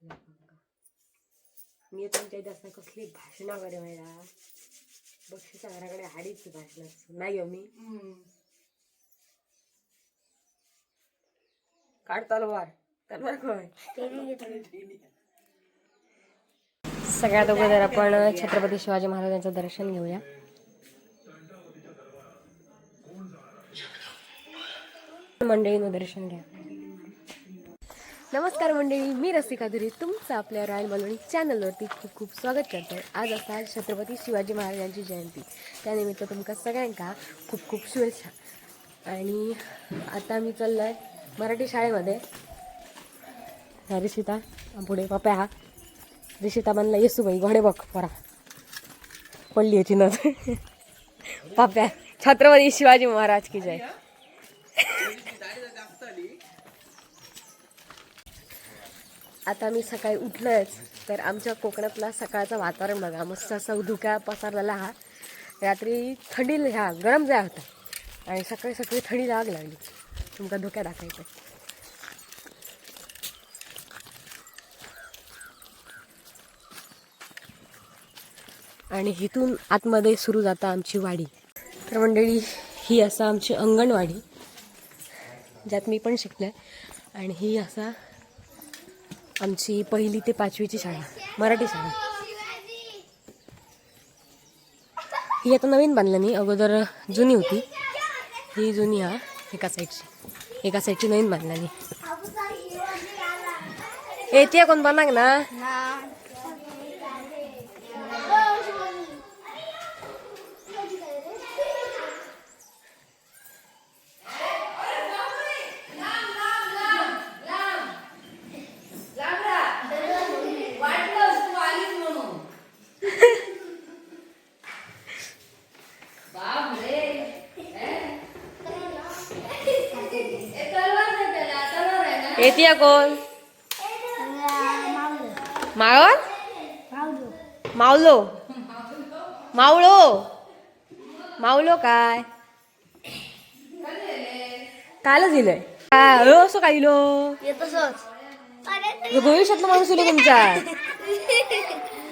मी तुमच्या इथे असताना कसली भाषणा करे मेळा, बक्षिसा घराकडे हाडीच भाषण नाही हो मी. काढ तलवार, तलवार खय. सगळ्यात अगोदर आपण छत्रपती शिवाजी महाराजांचं दर्शन घेऊया. मंडळीनं दर्शन घ्या. नमस्कार मंडळी, मी रसिका धुरी तुमचं आपल्या रॉयल मालवणी चॅनलवरती खूप खूप स्वागत करते. आज असा छत्रपती शिवाजी महाराजांची जयंती, त्यानिमित्त तुमका सगळ्यांका खूप खूप शुभेच्छा. आणि आता मी चाललो आहे मराठी शाळेमध्ये. हा ऋषिता पुढे पप्या, हा ऋषिता म्हणला येसूबाई घोडे बघ परा पडली याची नज. पाप्या छत्रपती शिवाजी महाराज की जय. आता मी सकाळी उठलंच तर आमच्या कोकणातला सकाळचं वातावरण बघा, मस्त असा धुक्या पसरलेला. हा रात्री थंडी ह्या गरम जाय होता आणि सकाळी सकाळी थंडी लागली. तुमका धुक्या दाखवायचं. आणि इथून आतमध्ये सुरू जाता आमची वाडी. तर मंडळी, ही असा आमची अंगणवाडी ज्यात मी पण शिकले आणि ही असा आमची पहिली ते पाचवीची शाळा, मराठी शाळा. ही आता नवीन बांधली नाही, अगोदर जुनी होती. ही जुनी हा एका साईडची, एका साईडची नवीन बांधली. येते कोण बनाक ना. वाटलं तू आलीच म्हणून. बाप रे. ए, तलवार नाही त्याला, तलवार आहे ना. येते कोण मावळ मावलो मावळो मावलो काय कालच इलय काय अयो, असं काय इलो? ह्यो भविष्यातला माणूस इलो तुमच्या.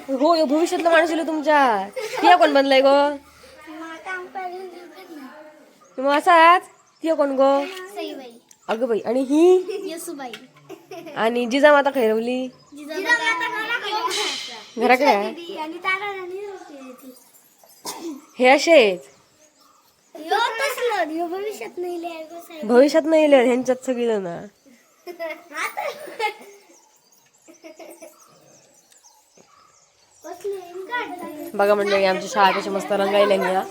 हो, ह्यो भविष्यातला माणूस इलो तुमच्या. तिया कोण बनलाय गो? मग असाच तिया कोण गो? अगं बाई, आणि ही? येसूबाई. आणि जिजामाता खैरवली? घराकडे आहे. आणि तारा राणी होती. हे असेच. ह्यो तसलं ह्यो भविष्यात नाही लिहाय गो साहेब. भविष्यात नाही इले ह्यांच्यात सगळी जण. बघा मंडळी, आमची शाळा कशी मस्त रंगायला हा.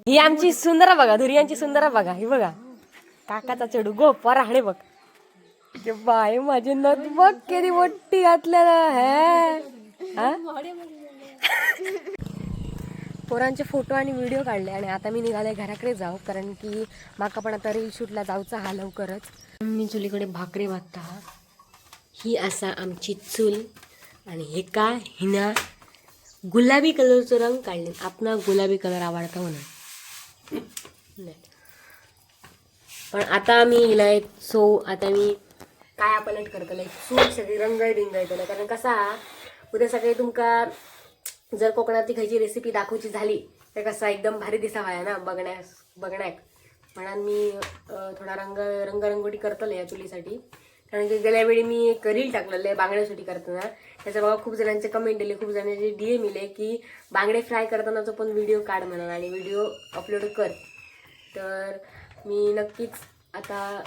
ही आमची सुंदरा बघा, धुरियांची सुंदरा बघा. ही बघा काकाचा चेडू गो परा हाणे बघ. ते बाय माझी नथ बघ केली मोठी घातलेला हे हा? पोरांचे फोटो आणि व्हिडिओ काढले आणि आता मी निघाले घराकडे जाऊ, कारण की माका पण आता रील शूटला जाऊचा हा लवकरच. मी चुलीकडे भाकरी भाजता हा. ही असा आमची चूल आणि हे का हिना गुलाबी कलरचं रंग काढले. आपणा गुलाबी कलर आवडता म्हणून नाही, पण आता मी हिला एक सो आता मी काय पलट करतले, चूल सगळी रंगय बिंगयतले. कारण कसा उद्या सकाळी तुमका जर कोकणातली खयची रेसिपी दाखवची झाली तर कसा एकदम भारी दिसावा ना बघण्यास बघण्याक, म्हणून मी थोडा रंग रंगरंगोटी करतले या चुलीसाठी. कारण की गेल्या वेळी मी एक रील टाकलेलं आहे बांगड्यासाठी करताना, त्याच्या बाबा खूप जणांचे कमेंट दिले, खूप जणांचे DM इले की बांगडे फ्राय करतानाचा पण व्हिडिओ काढ म्हणून आणि व्हिडिओ अपलोड कर. तर मी नक्कीच आता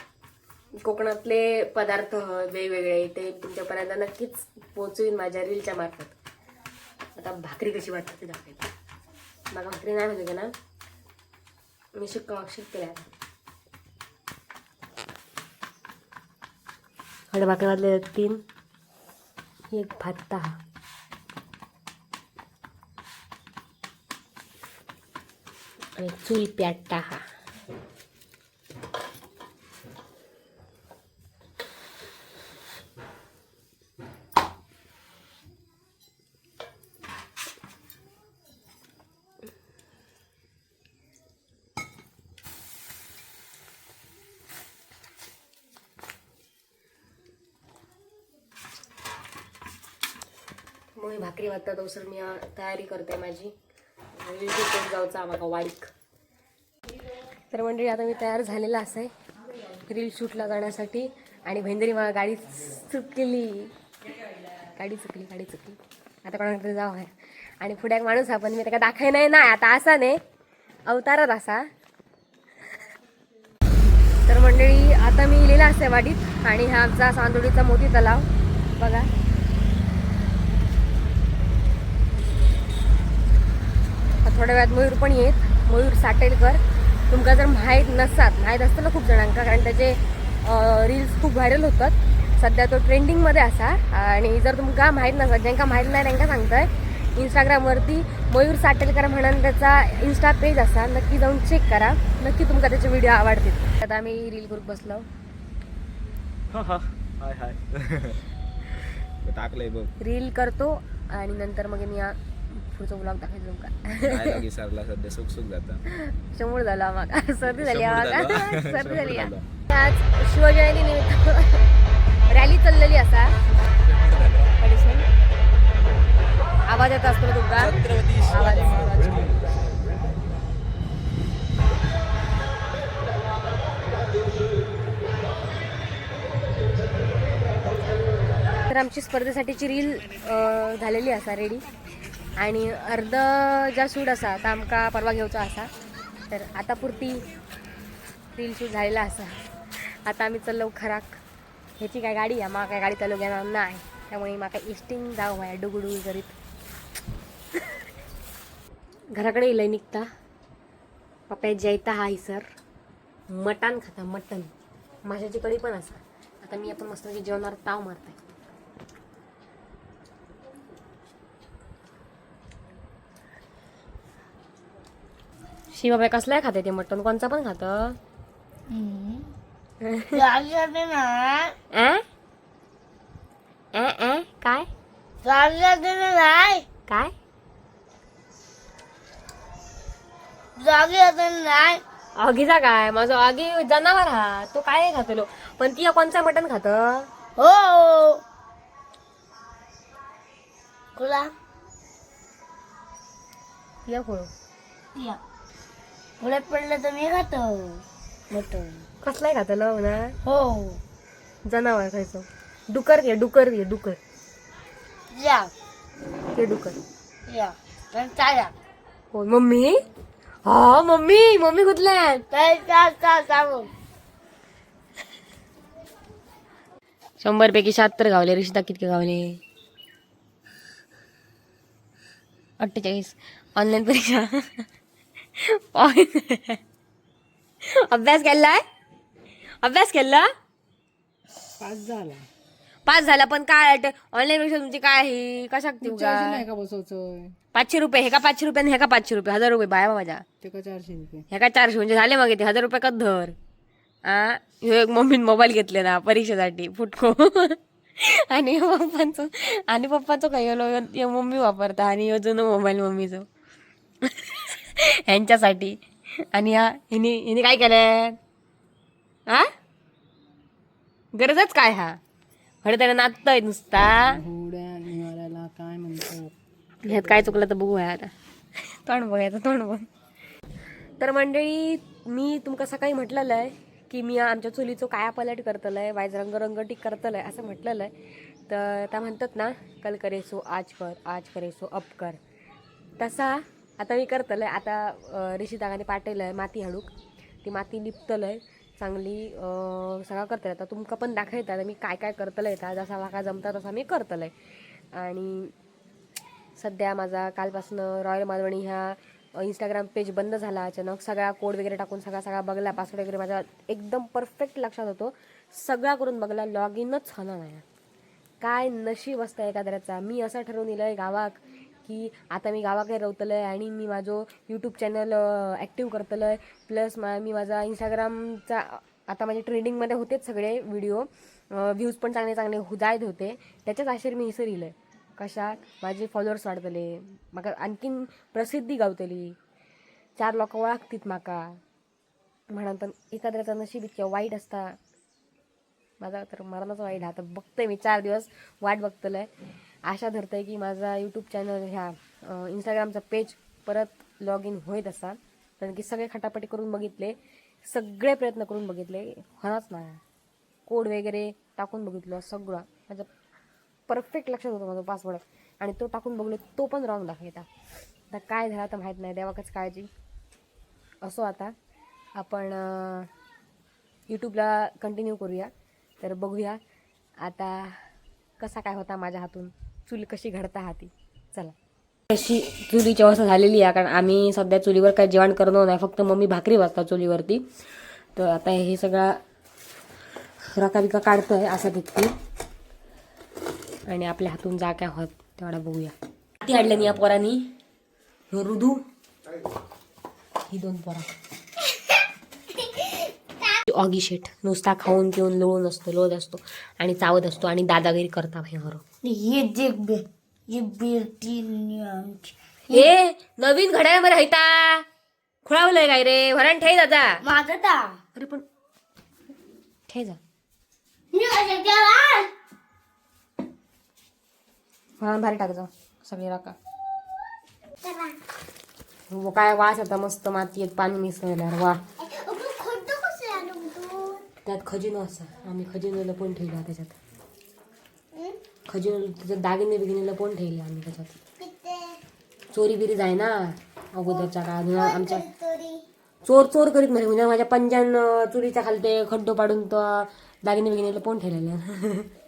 कोकणातले पदार्थ वेगवेगळे ते तुमच्यापर्यंत नक्कीच पोचवीन माझ्या रीलच्या मार्फत. आता भाकरी कशी वाटते ते दाखवेन. मला भाकरी नाही माहिती ना, मी शिकते आता. आणि भाकरी भाजले 3, एक भात हा. आणि चूल प्याट्टा हा. मग मी भाकरी भाजता तोसर मी तयारी करते माझी आणि युट्यूब जाऊचा माका वाईक. तर मंडळी आता मी तयार झालेला असं रील शूटला जाण्यासाठी आणि भेंदरी मला गाडी चुकली, गाडी चुकली, गाडी चुकली. आता कोणाकडे तरी जावं आहे आणि पुढे एक माणूस हा, पण मी त्याला दाखवाय नाही ना आता, असा नाही अवतारात असा. तर मंडळी आता मी इलेला असे वाडीत आणि हा आमचा चांदोडीचा मोती तलाव बघा. आता थोड्या वेळात मयूर पण येत, मयूर साटेलकर. तुमका जर माहीत नसतात, माहीत असतं ना खूप जणांका, कारण त्याचे रील्स खूप व्हायरल होतात. सध्या तो ट्रेंडिंगमध्ये असा. आणि जर तुमका माहीत नसतात, ज्यांका माहीत नाही त्यांका सांगताय, इंस्टाग्रामवरती मयूर साटेलकर म्हणून त्याचा इन्स्टा पेज असा, नक्की जाऊन चेक करा. नक्की तुमका त्याचे व्हिडिओ आवडतील. आता आम्ही रील ग्रुप बसलो. हाय हाय, टाकलंय बघ. रील करतो आणि नंतर मग मी पुढचा ब्लॉग दाखवायचा तुमका. नाही लागी सरला सध्या सुख सुख जाता. शंभर झाला आम्हाला, सर्दी झाली शंभर आम्हाला. झालं. सर्दी शंभर झाली. झालं. आज शिवजयंती निमित्त रॅली चाललेली असा. परेशान. आवाज येत असतो ना तुमका? आवाज. तर आमची स्पर्धेसाठीची रील झालेली असा रेडी आणि अर्ध ज्या शूट असा तर आमका परवा घेवचा असा. तर आता पुरती रील शूट झालेला असा. आता आम्ही चाललो खराक. ह्याची काय गाडी आहे, माका काय गाडी चालू घेणार नाही, त्यामुळे माका इस्टिंग जाऊ आहे डुगुडुग करीत. घराकडे इलय निघता. पप्पा जेयता हा सर मटण खाता, मटण माशाची कढी पण असा. आता मी आपण मस्त जेवणार ताव मारताय. शिवाबाई कसलाय खाते ते मटण? कोणचा पण खात? काय काय? आगीचा काय माझं आगी जनावर हा तो काय खातलो, पण ती कोणचा मटण खात? हो कुला. या खोळ. या पुढे पडलं तर मी खातो मटण. कसलाय खातलो ना? हो. जनावर खायचो. डुकर घे, डुकर घे, डुकर. या. ते डुकर. या पण चाला. हो मम्मी, हा मम्मी, मम्मी कुठल्या? चाल. 100 पैकी 76 गावले. ऋषिता कितके गावले? 48. ऑनलाईन परीक्षा. अभ्यास केलाय? अभ्यास केला? पास झाला. पास झाला, पण काय ऑनलाईन परीक्षा तुमची काय आहे? कशाक देऊ चारशे का? नाही का बसवतोय? 500 रुपये हे का, 500 रुपये आणि हे का 500 रुपये, 1000 रुपये बाया माझ्या. ते का 400 रुपये. हे का 400, म्हणजे झाले मग ते 1000 रुपये का धर. आ ह्यो एक मम्मीन मोबाईल घेतलेला परीक्षेसाठी फुटको आणि पप्पांचं, आणि पप्पाचं काय ह्यो मम्मी वापरता आणि ह्यो जुनं मोबाईल मम्मीचं ह्यांच्यासाठी. आणि हा हिने हिने काय केलं? आ गरजच काय हा खरं त्याला नाचतोय नुसता. घोड्या निवाऱ्याला काय म्हणतो? ह्यात काय चुकलं तर बघूया आता. तोंड बघायचं, तोंड बघ. तर मंडळी मी तुमका सकाळी म्हटलेलं आहे की मी आमच्या चुलीचो काया पलट करतलंय, वायज रंगरंगटी करतलंय असं म्हटलेलं आहे. तर त्या म्हणतात ना, कल करे सो आज कर, आज करे सो अप कर, तसा आता मी करतलंय. आता ऋषितागाने पाठवलं आहे माती हाडूक, ती माती लिपतलंय चांगली, सगळं करतलंय. आता तुमका पण दाखयता आता मी काय काय करतलंय, आता जसा माका जमता तसा मी करतलंय. आणि सध्या माझा कालपासनं रॉयल मालवणी ह्या इंस्टाग्राम पेज बंद झाला अचानक. सगळा कोड वगैरे टाकून सगळा सगळा बघला, पासवर्ड वगैरे माझा एकदम परफेक्ट लक्षात होतो, सगळा करून बघला, लॉग इनच होणार नाही. काय नशीब असतं एखाद्याचा. मी असं ठरवून दिलं आहे गावाक की आता मी गावाकडे रावतलंय आणि मी माझं यूट्यूब चॅनल ॲक्टिव्ह करतलंय, प्लस मी माझा इंस्टाग्रामचा आता माझे ट्रेंडिंगमध्ये होतेच सगळे व्हिडिओ, व्ह्यूज पण चांगले चांगले जायत होते. त्याच्याच आशेर मी इसर इलय कशाक माझे फॉलोअर्स वाढतले, म्हाका आणखीन प्रसिद्धी गावतली, चार लोक वळखतीत म्हाका म्हणून. पण एखाद्याचं नशीब इतक्या वाईट असता, माझा तर मरणाचा वाईट. आता बघतोय मी 4 दिवस वाट बघतलंय, आशा धरतंय की माझा यूट्यूब चॅनल ह्या इंस्टाग्रामचा पेज परत लॉग इन होईत असा, कारण की सगळे खटापटी करून बघितले, सगळे प्रयत्न करून बघितले, होणारच नाही. कोड वगैरे टाकून बघितलं सगळं, माझं परफेक्ट लक्षात होतं माझा पासवर्ड, आणि तो टाकून बघलो तो पण रॉंग दाखवता. आता काय झालं तर माहीत नाही, देवाकच काळजी असो. आता आपण यूट्यूबला कंटिन्यू करूया, तर बघूया आता कसा काय होता माझ्या हातून, चूल कशी घडता हाती. चला, अशी चुलीची अवस्था झालेली आहे, कारण आम्ही सध्या चुलीवर काही जेवण करणं नाही, फक्त मम्मी भाकरी वाजता चुलीवरती. तर आता हे सगळा रकाबिका काढतोय असा तितकी, आणि आपल्या हातून जा काय होत तेवढा बघूया. ती आणलं या पोरांनी, ह्यो रुदू, ही दोन पोरा. ऑगी शेठ नुसता खाऊन पिऊन लोळून असतो, लोळत असतो आणि चावत असतो आणि दादागिरी करता भयंकर. हे जे हे बेटी आमची. ए नवीन घड्याळ मध्ये राहता खुळावलंय काय रे? वरण ठे दादा. माझं दा. अरे पण ठे जा. मी कसं केलं? वरण भारी टाक जा सगळी राका. हो, काय वास आता मस्त मातीत पाणी मिसळल्यावर वा. अगं, खोटं कसं आलं तू? त्यात खजिनो असा, आम्ही खजिनो लपवून ठेवला त्याच्यात. खजिनो त्याच्यात दागिने बिगिने लपवून ठेवले आम्ही त्याच्यात. चोरी बिरी जाय ना अगोदरच्या काळात आमच्या चोर चोर करीत म्हणे, म्हणजे माझ्या पंजान चुलीच्या खाली ते खड्डो पाडून तो दागिने बिगिने लपवून ठेवलेले.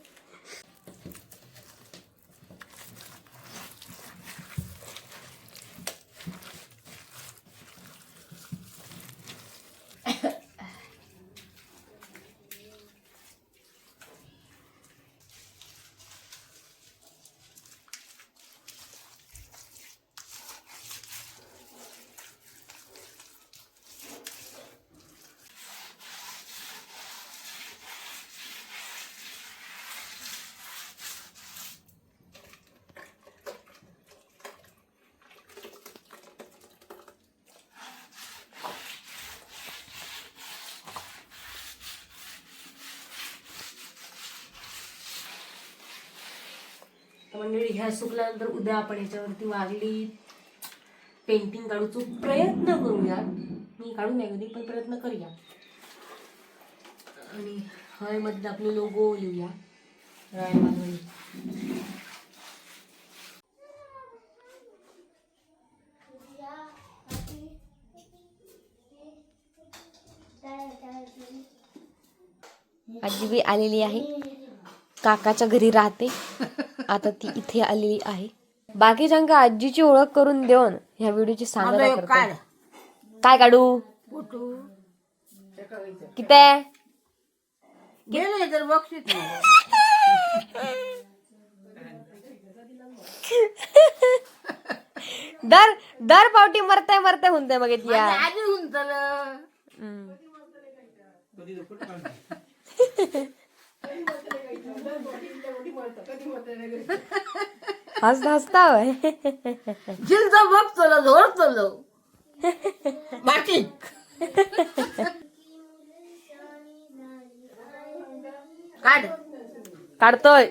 तर मंडळी ह्या सुकल्यानंतर उद्या आपण ह्याच्यावरती वारली पेंटिंग काढूचो प्रयत्न करूया. मी काढू नाही कधी, पण प्रयत्न करूया. आणि हळमध्ये आपले लोगो लिहूया, रॉयल मालवणी. आजी बी आलेली आहे, काकाच्या घरी राहते, आता ती इथे आलेली आहे. बाकीच्यांका आजीची ओळख करून देऊन ह्या व्हिडिओची सांगता करते. काय काढू? किती गेले तर बक्षीस नाही. दर दर पावटी मरताय मरताय म्हणताय मग या. आधी गुंतलं. हसता हसता होय. जिलचा बघ चल झोर चल बाकी. काढ. काढतोय.